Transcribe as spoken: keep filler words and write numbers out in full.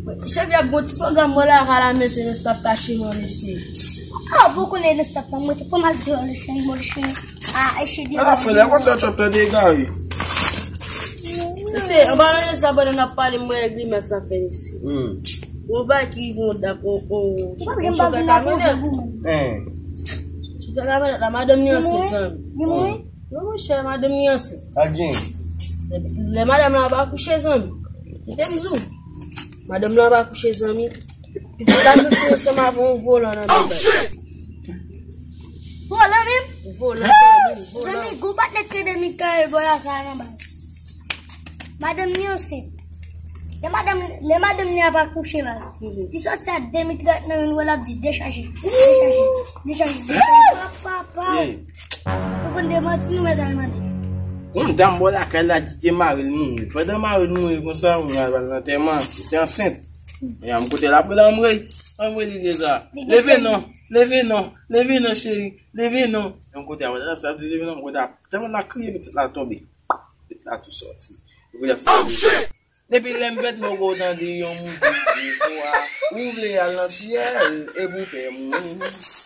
Chèf, y ap gon ti pwogram mwen lakay la, mesye, nan staff kache mwen, mesye. Ah, bon, konnen nan staff la, mwen te pran mal de le chen, bon, le chen. Ah, e chen de. Ala fè lè konsa, chèf, tande egare. Mesye, anba nan sa pandan n ap pale, mwen grimas la fè, mesye. Hmm. Yon bagay ki rive yon dam, yon, yon, yon chofè kamyonèt. Hmm. Chofè kamyonèt la, madanm li ansent, zanmi. Li mouri? Non, monchè, madanm li ansent. Al gen. Lè madanm lan ap akouche, zanmi. Kite m di w. Madanm lan ap akouche, zanmi. Pitit la soti ansanm avè yon volan nan men baz. Volan menm? Volan, zanmi, volan. Zanmi, gwo patnè k rele Mikael bò lakay nan baz. Madanm li ansent. Lè madanm, lè madanm li ap akouche, baz. Mhm. Li soti a de mitrayèt nan men l, l ap di, dechaje, dechaje, dechaje, dechaje, pa, pa, pa. Ou konn de manti nou mèt al mande. Yon dam bò lakay la di te mari l mouri. Pandan mari l mouri konsa, moun al pral nan antèman, li te ansent. E a m kote l ap rele anmwey, anmwey li deja. Leve non, leve non, leve non cheri, leve non. Yon kote a, sa di leve non, yon kote a, tèlman l ap kriye, pitit la tonbe. Pitit la tou sòti. Epi l ap ti. Depi lè m fèt, m poko tande yon moun di, fwa, ou vle al nan syèl, e pou pè mouri.